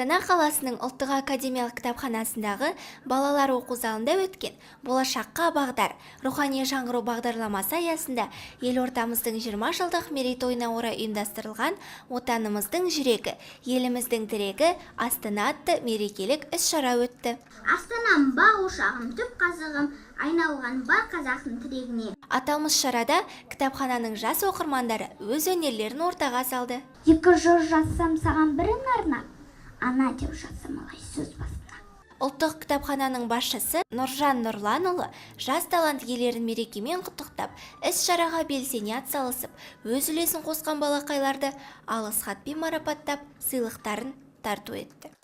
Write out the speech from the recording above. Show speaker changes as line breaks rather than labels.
Астана қаласының Ұлттық академиялық кітапханасындағы балалар оқу залында өткен «Болашаққа бағдар: рухани жаңғыру» бағдарламасы аясында елордамыздың 20 жылдық мерейтойына орай ұйымдастырылған «Отанымыздың жүрегі, еліміздің тірегі – Астана» атты мерекелік іс-шара өтті.
Астанам, бақ ошағым, түп қазығым, айналған бар қазақтың тірегіне.
Аталмыш шарада кітапхананың жас оқырмандары өз өнерлерін ортаға салды.
Екі жыр жазсам саған, бірін арнап, ана деп жазсам алай сөз басына.
Ұлттық кітапхананың басшысы Нұржан Нұрланұлы жас талант иелерін мерекемен құттықтап, іс-шараға белсене атсалысып, өз үлесін қосқан балақайларды алғыс хатпен марапаттап, сыйлықтарын тарту етті.